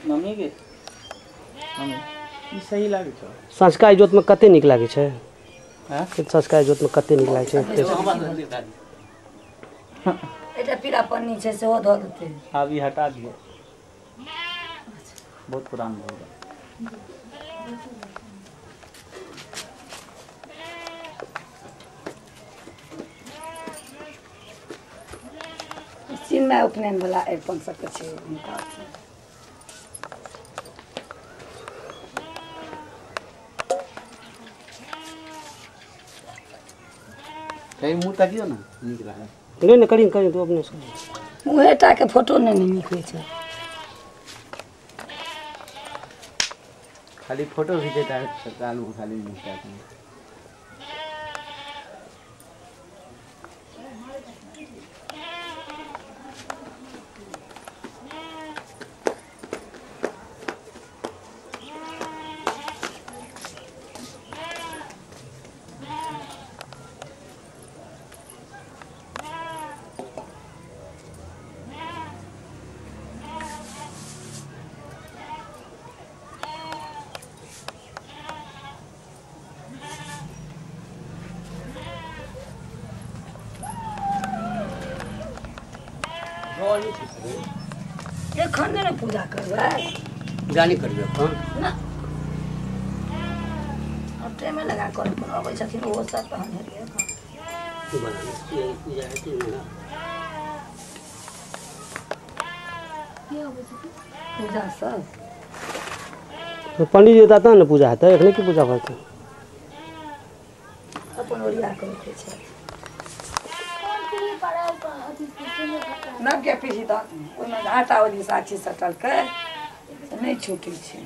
Mummy के mummy ई सही लागै छौ। संस्कार इजोत में कते नीक लागै छै। हां, संस्कार इजोत में कते नीक लागै छै। एकटा पीला पन्नी छै सेहो धऽ देतै। आब ई हटा दियौ, बहुत पुरान भऽ गेल। चिन्मय उपनयन वाला अरिपन सबके छै हुनका। कहीं मुँह तकियो ना नीक रहै। नहीं नहीं करी करी तू अपने से मुँहेटा के फोटो नहीं नीक होइ छै। खाली फोटो खींचेता है सरकार खाली मुँह ताकि। एखन ने पूजा करबै। पूजा नहीं करबै एखन ना, अब टाइम लगा कर अपन अबै छथिन ओहो सब तहन हेतै। एखन पूजा हेतै ना, के अबै छथिन पूजा सब तो पंडित जी तहन ने पूजा हेतै। एखने की पूजा भऽ जेतै? अपन ओरिया कऽ रखै छै। नवके पीढ़ी तऽ ओहिमे आटा ओहि साक्षी सटलकै नहि छूटै छै।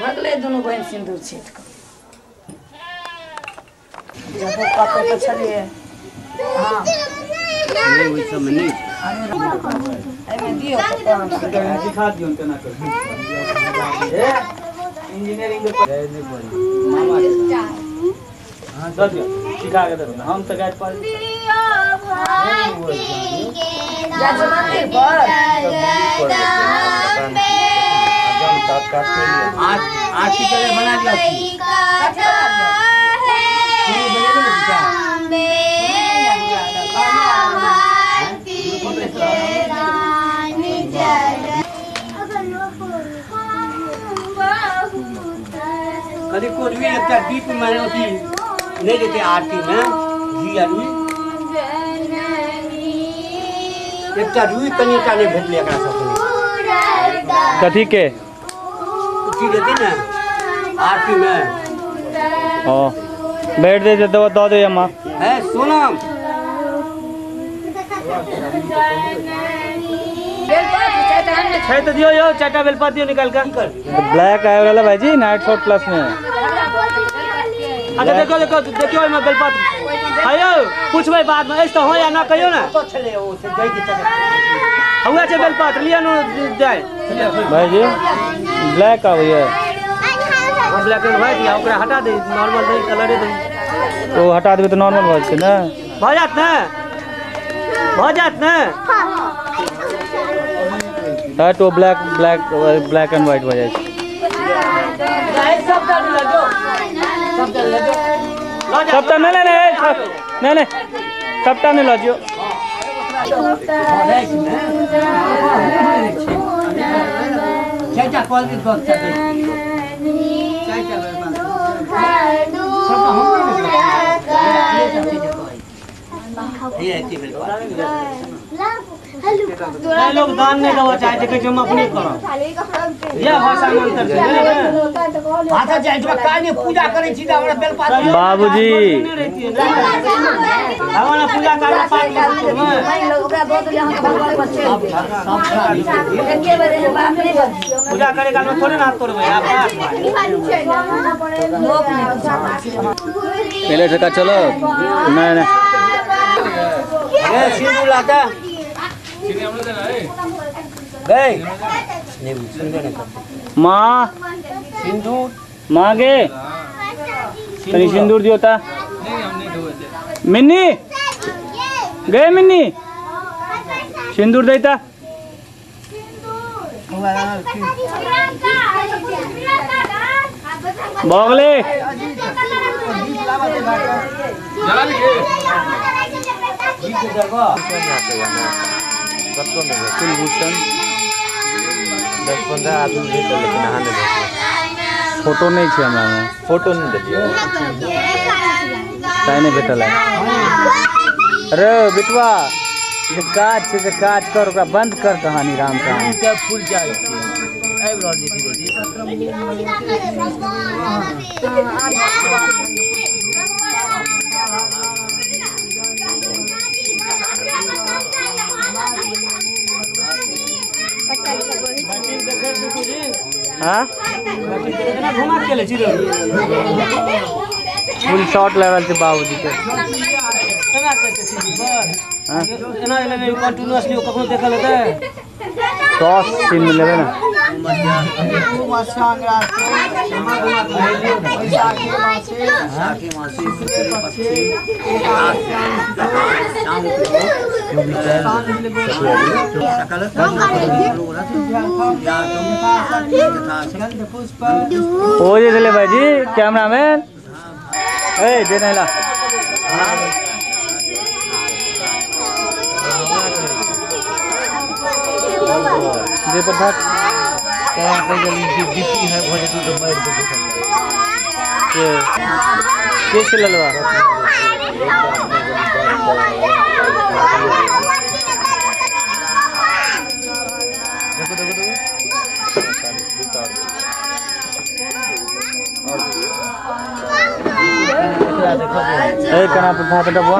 भगलै दुनू बहिन सिन्दूर छीट कऽ। जब कतऽ तऽ छलियै। हँ ओहि सबमे नहि एहिमे दियौ तऽ सिखा दियौ केना करबै। इंजीनियरिंग के नहीं पढ़ी मामा। हां दऽ दियौ सिखा के दऽ दियौ। हम तऽ गाइड पढ़ जा मंदिर पर आरती करे बना दिया। कभी कोई भी एकटा दीप में अथी नहीं देते आरती में घी आदमी एकटा रुई कनिटा नहीं भेटलै एकरा सबके। कथी के अथी देते ने आरती में। हां बैठ दे दे दऽ दे अम्मा। है सोनम छै तो दियो यो चाटा बेलपात दियो निकाल के। ब्लैक आए वाला भाईजी नाइट शॉट प्लस में। अच्छा देखो देखो देखियो एमे बेलपात आयो पूछबै बाद में ऐसे हो या ना कहियो ना। हुआ छै बेलपात लिया नो जाय भाईजी। ब्लैक आबैया ब्लैक एंड व्हाइट या ओकरा हटा दे नॉर्मल दे कलरे दे। ओ हटा देबै तऽ नॉर्मल भऽ जेतै ने। भऽ जात ने, भऽ जात ने। हट ओ black black black and white भऽ जाइ छै। सबटा नहीं नहीं नहीं नहीं सबटा नहीं लऽ जियौ। लोग दान नहीं देवा चाहे छै, कहै छै हम अपने करब। यह भाषा में अंतर छै। भाषा जाइ छै काहे पूजा करै छी त हमरा बेलपात बाबूजी हमरा पूजा करे पात ओकरा दऽ देलियै अहाँके भगवान पर चलि गेल। एके बेर एहन बात नहि बजियौ। पूजा करे काल में थोड़े ना हाथ तोड़बै आप। लोक नहि पहले टका चलो। नहीं नहीं ए सिंदूर लाता गए नहीं सुनबे नहीं करते। माँ सिंदूर माँ गे तनी सिंदूर दियो ता। मिन्नी गए मिन्नी सिंदूर देता बगले कुलभूषण 10-15 आदमी भेटल लेकिन अहाँ नहि भेटल। फोटो नहीं छै हमरा में, फोटो नहीं देलियै तैं नहीं भेटल है। अरे बिटवा जे काज छै से काज कर, ओकरा बंद कर कहानी राम कहानी। फूल चाय आबि रहल छै धीरे धीरे। हाँ फुल शॉट लगल छै बाबूजी के। टॉस सीन में लेबै ना। ओ जे छलै भाईजी कैमरामैन ए दे नहीं ला। दे प्रसाद के से ललवा देखो देखो देखो ए कना प्रसाद डब्बा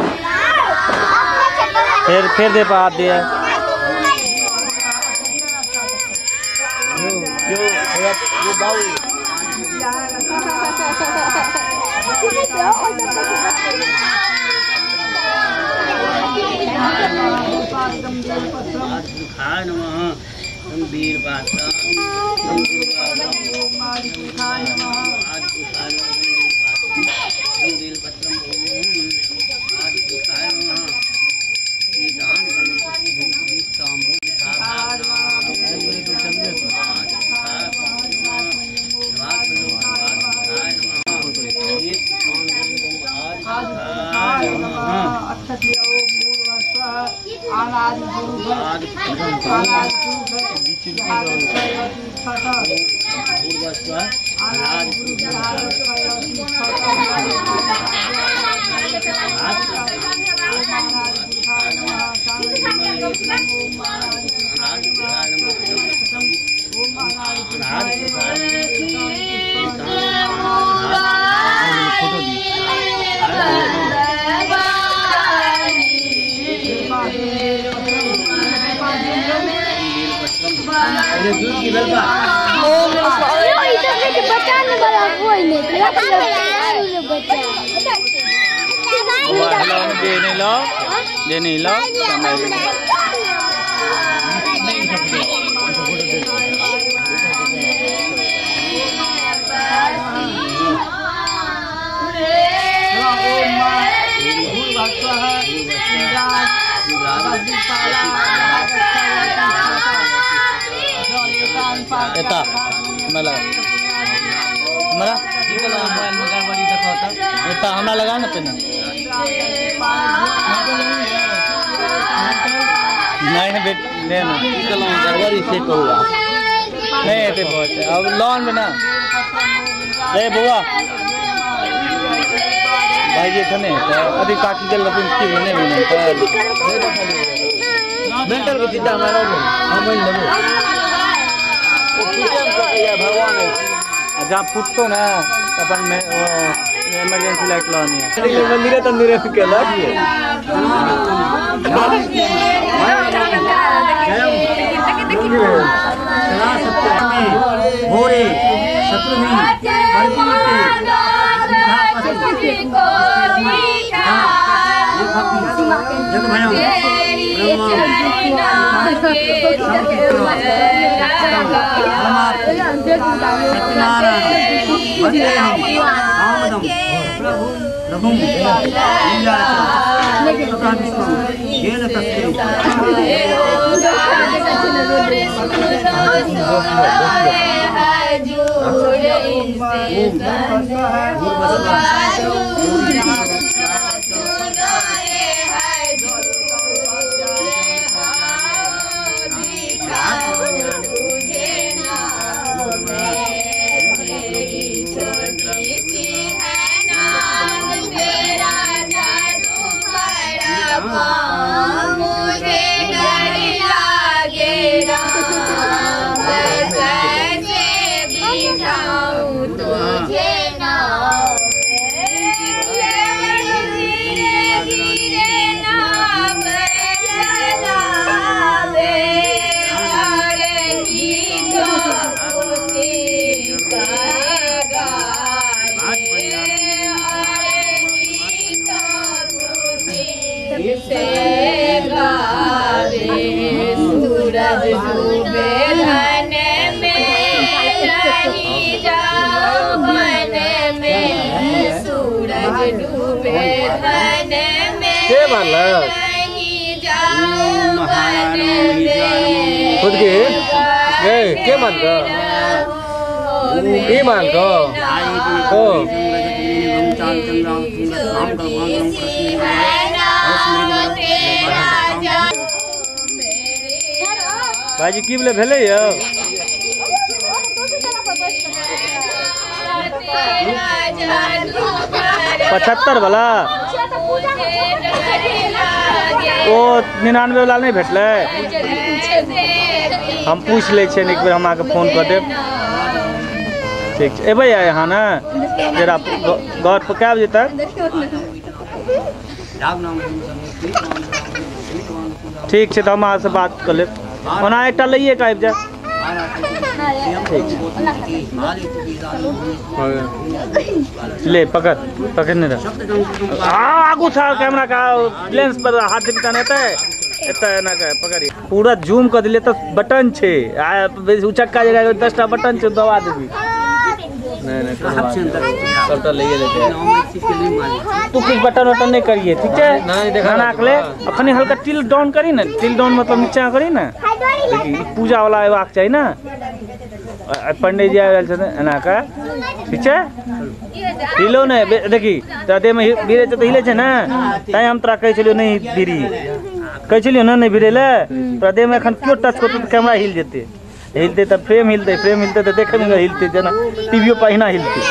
फिर फिर दे पा दिया। हमरा लगा ना पेन नहीं बेट ले ना गड़बड़ी से कहूँगा नहीं ऐसे बहुत अब लोन में ना रे बुआ भाई जी खने अभी काकी के लपिन की नहीं भी नहीं मेंटल के चिंता हमारा हम नहीं लेबो भगवान जहाँ फुटतो ना अपन में इमरजेंसी लाइट लानी है मंदिर तंदूर के लग भोरे शत्रुघ्न खुद के के मान का ई मान का ओ भाईजी की बोले भेले यो 75 वाला ओ 99 वाला नहीं भेटलै। हम पूछ लै छियनि एक बेर, हम अहाँके फोन कऽ देब। ठीक छै, एबै अहाँ ने जरा घर पर कए बजे तक? ठीक छै, तऽ हम अहाँसँ बात कऽ लेब। ओना एकटा लैए कऽ आबि जायब। ठीक छै, ले पकड़ पकड़ने रह। आगू था कैमरा का लेंस पर हाथ देबी तहन एतै एतै एना के पकड़ी पूरा जूम कऽ देलियै तऽ बटन छै आ उचक्का जगह 10टा बटन छै दबा देबी। नहीं नहीं सबटा लइए लेते हैं। तू कुछ बटन वटन नहीं करिए, ठीक है? नहीं ले अखनी हल्का टिल डाउन करी ना, टिल डाउन मतलब नीचा करी ना। पूजा वाला अयबाक चाही ना, पंडित जी आबि रहल छथिन एना के, ठीक छै? हिलो नहीं, देखी तोरा देहमे भिड़ै छै तऽ हिले छै ने, तैं हम तोरा कहै छलियौ नहि भिड़ी, कहै छलियौ ने नहि भिड़ै लए। तोरा देहमे एखन केओ टच करतौ तऽ कैमरा हिल जेतै, हिलतै तऽ फ्रेम हिलतै, फ्रेम हिलतै तऽ देखैमे हिलतै जेना टीवीओ पर अहिना हिलतै।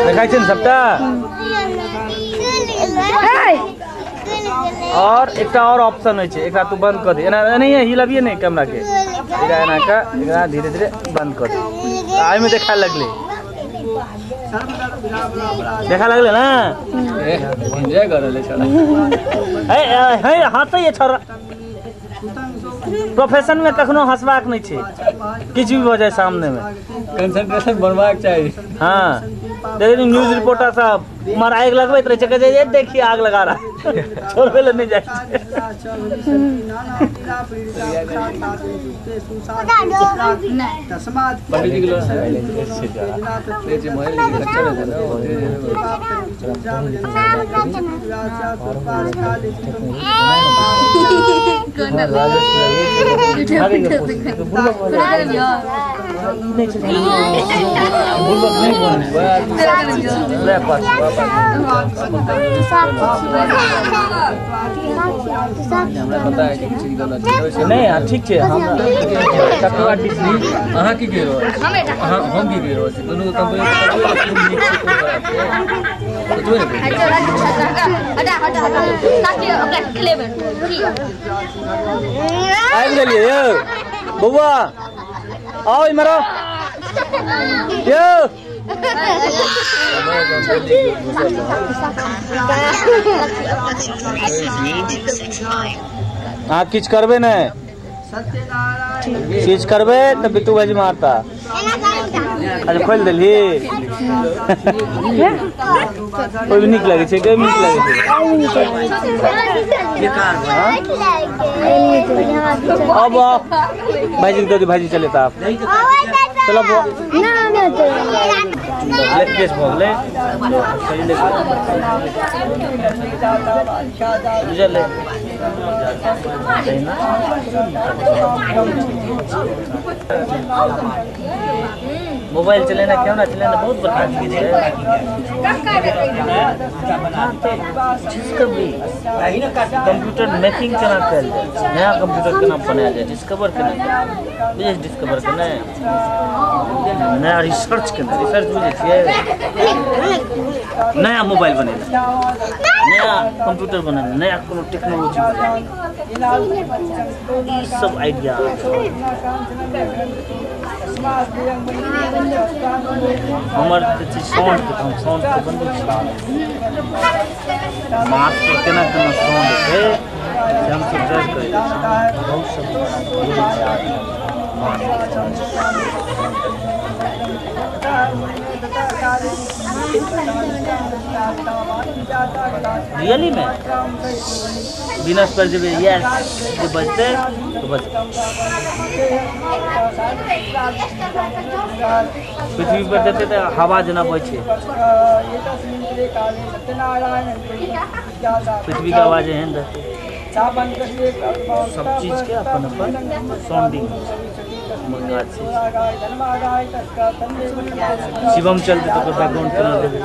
देखाइ छै ने सबटा? और एकटा और ऑप्शन होइ छै, एकरा तू बंद कऽ दे, एना एनाहिए हिलबियै नहि कैमरा के, एकरा एना कऽ एकरा धीरे धीरे बंद कऽ दे, एहिमे देखाय लगलै, देखा लगलै ने? एंजॉय कर रहल छै। हे हँसैए छोरा, प्रोफेशन में कखनो हंसबाक नहीं छै, किछु भी भऽ जाए सामने में कंसंट्रेशन बनबाक चाही। हाँ, देखिए न्यूज रिपोर्टर सब उम्हर आगि लगबैत रहै छै, कहै छै देखिए आग लगा रहा, छोड़बै लए नहि जाइ छै। नहीं हाँ ठीक है। हम अहाँ की कहि रहल छी, हम की कहि रहल छी, दुनू के कंपनी आबि गेलियै यौ बौआ, आउ इम्हर आउ यौ। अहाँ किछु करबै नहि, किछु करबै तऽ बिट्टू भाईजी मारता। अच्छा खोलि देलही, ओहिमे नीक लगै छै, ओहिमे नीक लगै छै। अब भाईजी दऽ दियौ, भाईजी चलेता। आप चलो बुआ ना ना ब्लैक केस भऽ गेलै बुझल मोबाइल चलेना कैमरा चलेना बहुत बड़का चीज है। डिस्कवरी कंप्यूटर मेकिंग केना कयल जाय, नया कंप्यूटर केना बनायल जाय, डिस्कवर केना बुझै, डिस्कवर केना नया रिसर्च केना, रिसर्च बुझै छियै, नया मोबाइल बनेना, नया कंप्यूटर बनेना, नया कोनो टेक्नोलॉजी बनेना, ई सब आइडिया हमर जे साउंड के हम साउंड के बनबै छी। माथ पर केना केना साउंड छै से हमसब जज करै छी। बहुत सब रियली में बिनस पर जेबै यस जे बजतै तो बस पृथ्वी पर देते तो हवा जेना बहै छै, पृथ्वी के आवाज एहन रहतै। सब चीज के अपन अपन साउंडिंग छै। शिवम चलते तो बैकग्राउंड केना देबै,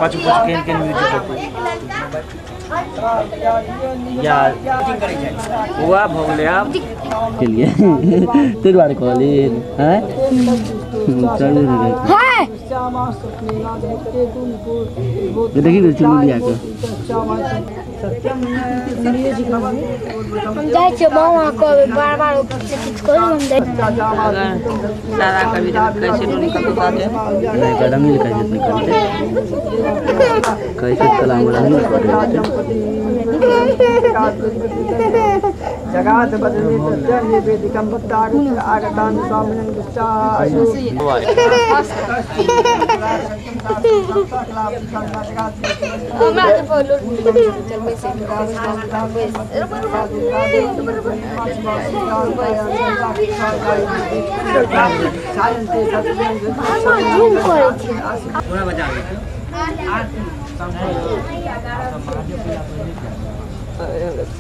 पाछू पाछू केहन केहन म्यूजिक होतै। या बौआ भऽ गेलै आब के लिए ताहि दुआरे कहलियै हैं चलू देखी ने चुलबुलिया के हम जाइ छियै मामा कहबै बार बार ऊपर से किछु करू। हम सारा कभी कैसे निकलते नहीं रंगीन कैसे निकलते कैसे कला में रंगीन करते जगात बदले सत्य वेदिकम भक्तागत आगतान स्वामिनं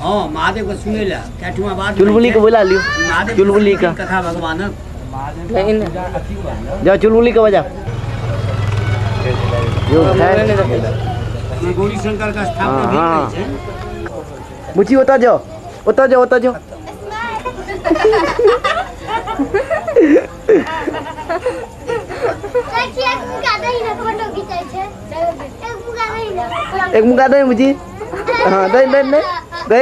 हाँ महादेव के सुनै ला कैठुआ बात चुलबुली के बुला लियो। चुलबुली का कथा भगवान जाओ चुलबुली के बजा गौरी शंकर का स्थापना भी करै छै। बुची ओता जाओ ओता जाओ ओता जाओ। एक मुका दे बुची। हाँ दे दे दे दे।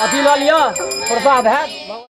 अथी लऽ लिअ प्रसाद है।